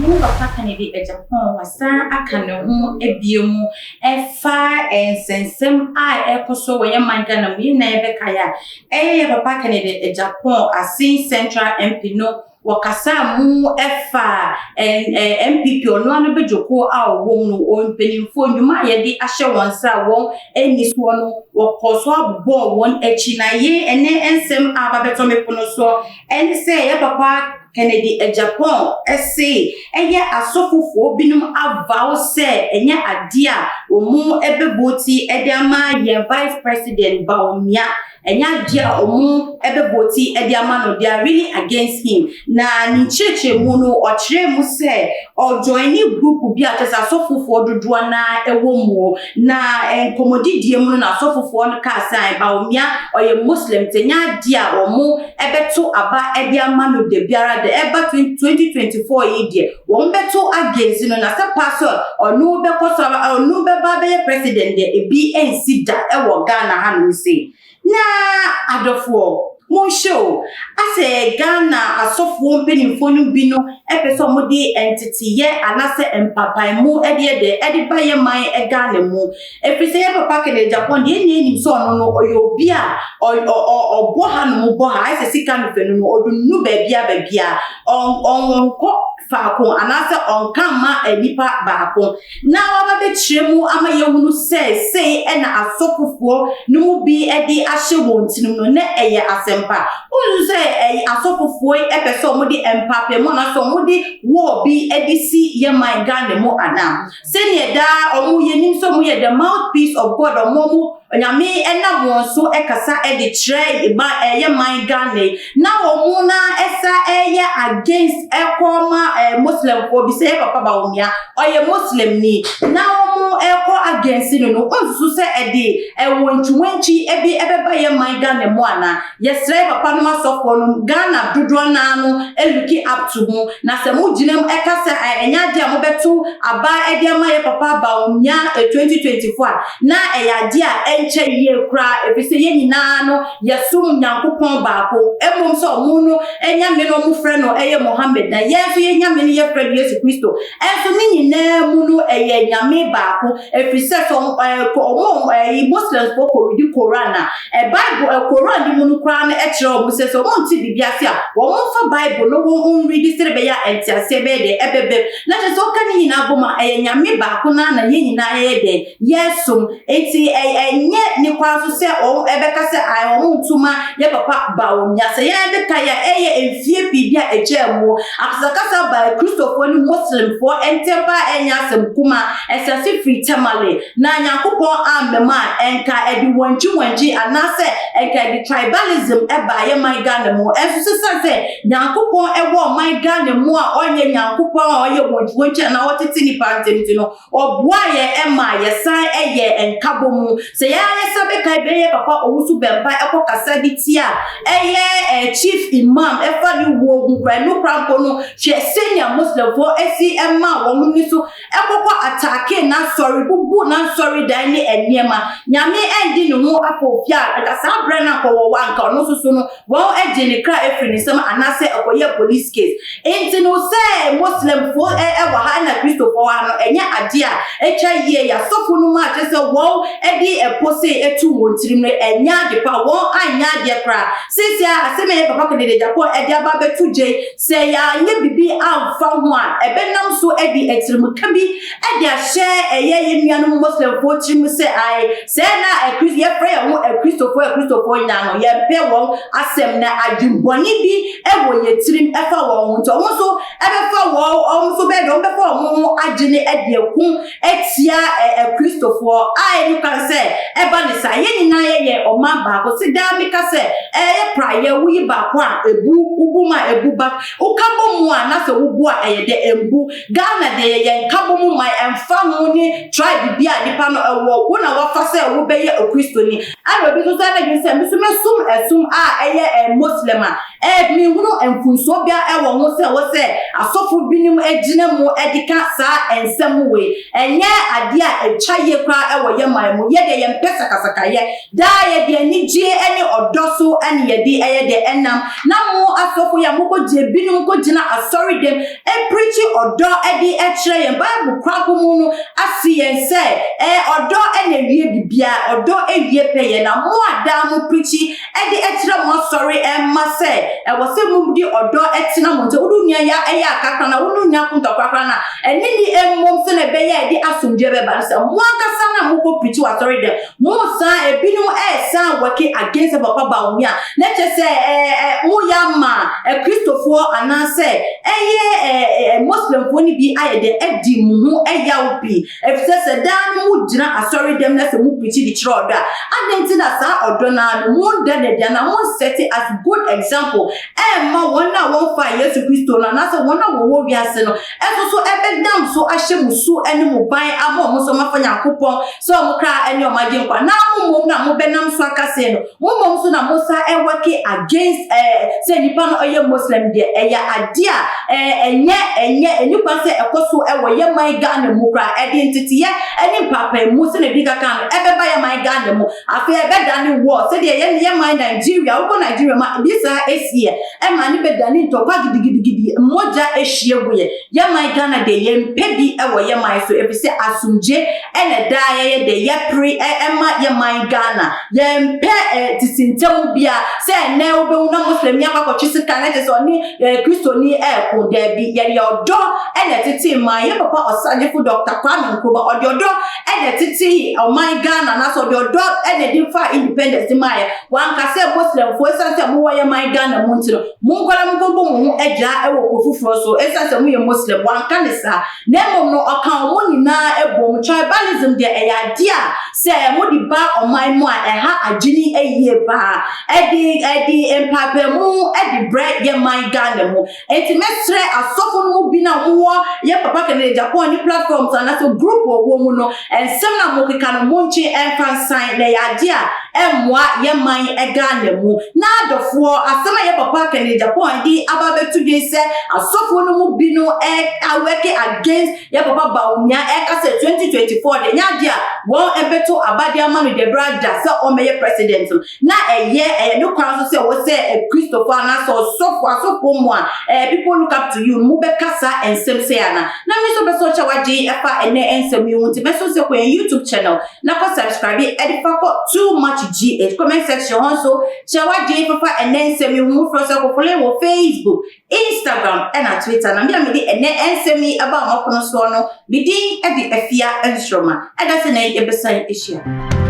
Wo papa Kennedy Agyapong wasan aka ne ho bio mu ɛfa nsɛnsɛm a ɛrekɔ so wɔ yɛn man Ghana mu. Yɛn nyinaa yɛbɛkae a, ɛyɛ yɛn papa Kennedy Agyapong, Assin Central MP no, wɔkasa mu ɛfa NPP ɔno ano badwoko a ɔwɔ mu no, wɔn mpanimfoɔ nnwuma a yɛde ahyɛ wɔn nsa a wɔn ani soɔ no, wɔkɔ so abobɔ wɔn akyi. Na yɛn ɛnɛ nsɛm a aba bɛtɔ me pono soɔ ɛne sɛ yɛn papa Kennedy Agyapong ɛse ɛyɛ asɔfofoɔ binom avow sɛ ɛnyɛ adeɛ a wɔn ɛbɛvote ɛde ama yɛn Vice President Bawumia. Ɛnyɛ adeɛ a wɔn ɛbɛvote ɛde ama no. They are really against him. Na ne nkyerɛkyerɛmu no, ɔkyerɛ mu sɛ ɔjoin group bi a kyerɛ sɛ asɔfofoɔ dodoɔ naa ɛwɔ mu, na nkɔmmɔdidie mu no na asɔfofoɔ no kaa sɛ Bawumia ɔyɛ Muslim, nti ɛnyɛ adeɛ a wɔn ɛbɛto aba ɛde ama no de biara de ɛba 2024 yi deɛ, wɔn bɛto against no. Na sɛ pastor ɔno bɛkɔ so, ɔno bɛba bɛyɛ president deɛ, ebi nsi da ɛwɔ Ghana hanom sei. Na adɔfoɔ, monhyɛ o, asɛ Ghana asɔfoɔ mpanimfoɔ no bi no ɛpɛ sɛ wɔde nteteyɛ anaasɛ mpapaemu ɛde ɛde ba yɛ man Ghana mu, ɛfiri sɛ yɛ papa Kennedy Agyapong deɛ, ɛnyɛ anim sɛ ɔno no ɔyɛ obi a ɔbɔ ha nom bɔ ha, ayɛ sɛ sika no fɛ no no ɔde nu baabia baabia, ɔnkɔ faako anaasɛ ɔnka mma nipa baako. Na waba bɛkyerɛ mu ama yɛhunu sɛ sei ɛna asɔfofoɔ no mu bi de ahyɛ wɔn tirim no, na ɛyɛ asɛmpa. Wohu sɛ ɛyɛ asɔfofoɔ yi ɛpɛ sɛ wɔde mpapamu anaasɛ wɔde wɔɔ bi de si yɛ man Ghana mu anaa? Sɛnea daa wɔn yɛnim sɛ wɔn yɛ the mouthpiece of God, wɔn Nyame ɛnam wɔn so ɛkasa ɛde kyerɛ ma ɛyɛ man Ghana yi, na wɔn na ɛsa ɛyɛ against ɛkɔ ma Muslimfoɔ bi sɛ yɛ papa Bawumia ɔyɛ Muslim ni, na wɔn ɛkɔ against no, nsusu sɛ ɛde ɛwɔntwiwɔntwi ɛbi ɛbɛba yɛ man Ghana mu ana? Yɛsrɛ yɛ papa nom asɔfoɔ no, Ghana dodoɔ naa no ɛlook up to mu, na sɛ mo gyina mu ɛka sɛ ɛnyɛ adeɛ a mobɛto aba ɛde ama yɛ papa Bawumia 2024 a, na ɛyɛ adeɛ a ɛnkyɛ yie koraa, ɛfiri sɛ yɛn nyinaa no yɛsom Nyankopɔn baako. Mmom sɛ ɔmo no ɛnyame no ɔmo frɛ no ɛyɛ Mohammed, na yɛn nso yɛn nyame no yɛfrɛ no Yesu Kristo. Ɛnso ne nyinaa mu no ɛyɛ Nyame baako, ɛfiri sɛ sɛ ɔmo ɛyi Muslims fo kɔredi Koran a, Bible Koran no mu no koraa no ɛkyerɛ ɔmo sɛ ɔmo nte biribi ase a, wɔn mfa Bible no wɔn nredi sɛ ɛbɛyɛ a nteaseɛ bɛyɛ deɛ ɛbɛbɛm. Na kyerɛ sɛ ɔka ne nyinaa bɔ mu a, ɛyɛ Nyame baako na yɛn nyinaa yɛyɛ deɛ yɛsom. Nti ɛnyɛ ne kwan so sɛ wɔn ɛbɛka sɛ ayi wɔn ntoma yɛ papa Bawumia. Sɛ yɛn bɛka yɛ ɛyɛ mfie pii bi a ɛgya mu, akasakasa ba Kristofoɔ ne Muslimfoɔ ntɛm pa, ɛnyɛ asɛm kuma. Ɛsɛse firi Tamale na Nyankopɔn amema a, ɛnka ɛde wɔnkyi wɔnkyi anaasɛ ɛnka ɛde tribalism ɛba yɛ man Ghana mu. Ɛnso sisan sɛ Nyankopɔn ɛwɔ ɔman Ghana mu a, ɔnyɛ Nyankopɔn a ɔyɛ wɔnkyi wɔnkyi anaa ɔtete nipa ntɛm, ti no ɔboa yɛ ɛma yɛsan ɛyɛ nkabɔ mu. Sɛ yɛn ayɛsa bɛka bɛyɛ papa Owusu Bɛmpa ɛkɔ kasa bi ti a ɛyɛ Chief Imam ɛfa ne wuo ho kora, ɛno kora mpo no, hwɛ sɛnea Muslimfoɔ esi ɛma wɔn ni so ɛkɔkɔ attack n'asɔre, bubu n'asɔre dan ne nneɛma. Nyame ɛndi ne ho akɔ ofie a, nka saa abirɛ no akɔwɔ wɔ anka ɔno nso so no wɔn agye ne kra efiri ne nsam anaasɛ ɛkɔyɛ police case. Nti no sɛ Muslimfoɔ ɛwɔ ha ɛna Kristofoɔ wɔ ha no, ɛnyɛ adeɛ a atwa yie. Yɛ asɔfo no mu a kyerɛ sɛ wɔn ɛde ɛpo se etu wɔn tirim no, ɛnyɛ ade pa, wɔn anyɛ adeɛ koraa. Sisi a asɛm a yɛ papa Kennedy Agyapong ɛde aba abɛto gye sɛ yɛanyɛ bibi amfa ho a, ɛbɛnam so ɛde atirimka bi ɛde ahyɛ ɛyɛ yɛn nuanom Muslimfoɔ tirim sɛ ae sɛ na ɛkristo yɛfrɛ yɛn ho Akristofoɔ, Akristofoɔ nyinaa no yɛmpɛ wɔn asɛm, na adwembɔne bi ɛwɔ yɛn tirim ɛfa wɔn ho, nti wɔn nso ɛbɛfa wɔn nso bɛyɛ deɛ wɔn bɛfa wɔn ho adwene ɛde ɛko ɛtia Akristofoɔ a ɛni kwan sɛ ɛba ne saa. Yɛn nyinaa yɛyɛ ɔman baako. Si daa meka sɛ ɛyɛ praeɛ woyi baako a ebu ubu mu a ebu ba, woka bɔ mu a na sɛ wobu a ɛyɛ dɛ embu. Ghana deɛ, yɛyɛ nkabɔ mu man. Ɛmfa ho ne tribe bi a nipa no ɛwɔ, wo na wafa sɛ wobɛyɛ Okristoni, ɛna obi nso sɛ ɛna sɛ nso mɛsom ɛsom a ɛyɛ Muslim a, mihunu mfunsuo bia ɛwɔ ho sɛ wɔ sɛ asɔfo binom gyina mu ɛde ka saa nsɛm wei. Ɛnyɛ adeɛ a ɛtwa yie koraa ɛwɔ yɛ man mu. Yɛ deɛ yɛmpɛ. sakasakayɛ. Daa yɛde anigyeɛ ne ɔdɔ so ne yɛde ɛyɛ deɛ ɛnam. Na mo asɔfo yi a mokɔgye binom kɔgyina asɔre dɛm ɛpreach ɔdɔ de kyerɛ yɛn. Bible koraa mu no ase yɛn sɛ ɔdɔ na ewie bibia, ɔdɔ ewie pɛyɛ. Na mo a daa mo preach de kyerɛ mo asɔre mma sɛ ɛwɔ sɛ mo de ɔdɔ tena mo nkyɛn, wode nua ya ɛyɛ akakra na wode nua ko ntɔkwa na ɛne ni mmom sɛ na ɛbɛyɛ a ɛde asomdwe bɛba no, sɛ mo ankasa na mokɔ preach wɔ asɔre dɛm, mo san ebinom ɛɛsan work against Papa Bawumia, na kyerɛ sɛ moyɛ ama Kristofoɔ anaasɛ ɛyɛ Muslimfoɔ no bi ayɛ dɛ ɛdi mo ho ɛyaw pii, efisɛ sɛ daa no mo gyina asɔre dɛm na sɛ mo preach de kyerɛ ɔdɔ a, adɛn nti na saa ɔdɔ naa no mo nda n'adi anaa mo nset as good example ɛmma wɔn a wɔmfa Yesu Kristo no anaasɛ wɔn a wɔwɔ wiase no ɛso so ɛbɛdam so ahyɛ mo su ɛne mo ban ama ɔmo nso mafa Nyankopɔn sɛ ɔmo kra ɛne ɔmo agye nkwa? Na mo mmom na mobɛnam so akasɛ no, mo mmom so na mo sa ɛwork against sɛ nipa no ɔyɛ Muslim deɛ, ɛyɛ adeɛ a ɛnyɛ nipa sɛ ɛkɔ so ɛwɔ yɛ man Ghana mu koraa. Ɛde nteteyɛ ɛne mpaapaemu sɛ na ebi kaka no ɛbɛba yɛ man Ghana mu. Afei ɛbɛdane wɔ sɛdeɛ yɛ man Nigeria. Wokɔ Nigeria ma ebi saa esi yɛ ɛma ne bɛdane ntɔkwa gidigidigidi, mogya ahyia gu. Yɛ man Ghana deɛ, yɛmpɛ bi ɛwɔ yɛ man so, efisɛ asomdwe ɛna daa yɛyɛ de yɛpere ɛma yɛ man Ghana. Yɛmpɛ titi ntɛm bia sɛ ɛnɛ wobɛhu na Muslim ni akɔkɔtwe sika na kyerɛ sɛ ɔne Kristoni ɛɛko. Daabi, yɛde ɔdɔ ɛna ɛtete man. Yɛ papa Ɔsagyefo Dr Kwame Nkrumah, ɔde ɔdɔ ɛna ɛtete ɔman Ghana na sɛ ɔde ɔdɔ ɛna ɛde fa independence maa yɛ. Wanka sɛ Muslimfoɔ, ɛsiane sɛ mowɔ yɛ man Ghana mu nti no, monkɔla monkɔbɔ mo ho adwa ɛwɔ kuro foforɔ so ɛsiane sɛ moyɛ Muslim. Wanka ne saa, na mmom no ɔka wɔn nyinaa ɛbɔ mu. Tribalism deɛ, ɛyɛ adeɛ a sɛ mode ba ɔman mu a, ɛha adwene ayie paa, ɛde mpaapaemu ɛde brɛ yɛ man Ghana mu. Eti mɛsrɛ asɔfo no mu bi na wɔwɔ yɛ papa Kennedy Agyapong ne platforms anaasɛ group wɔ mu no, nsɛm na mokeka no, monkye ɛmfa nsan, na ɛyɛ adeɛ a ɛmmoa yɛ man Ghana mu. Na adɔfoɔ, asɛm a yɛ papa Kennedy Agyapong de aba abɛto dwe sɛ asɔfoɔ no mu bi no awork against yɛ papa Bawumia, ɛka sɛ 2024 de nyɛ adeɛ a wɔn ɛbɛto abade ama no deɛ bɛrɛ da sɛ ɔmmɛyɛ president no, na ɛyɛ ne kwan so sɛ wɔ sɛ Kristofo anaasɛ ɔsɔfo, asɔfo mu a people look up to you no, mobɛka saa nsɛm sɛ ana. Na me nso bɛ sɛ ɔkyɛ wagye ɛfa ɛnɛ nsɛm yi ho, nti bɛso sɛ kɔ yɛn YouTube channel na kɔ subscribe ɛde fa kɔ Too Much GH. Comment section hɔ nso, kyɛ wagye fafa ɛnɛ nsɛm yi ho. Mofrɛ sɛ kɔ follow wɔ Facebook, Instagram ɛna Twitter. Na me a mede ɛnɛ nsɛm yi ɛba ɔmɔkono soɔ no, medin ɛde Afia Nsoroma. Ɛda sɛ na yɛbɛsan ahyia.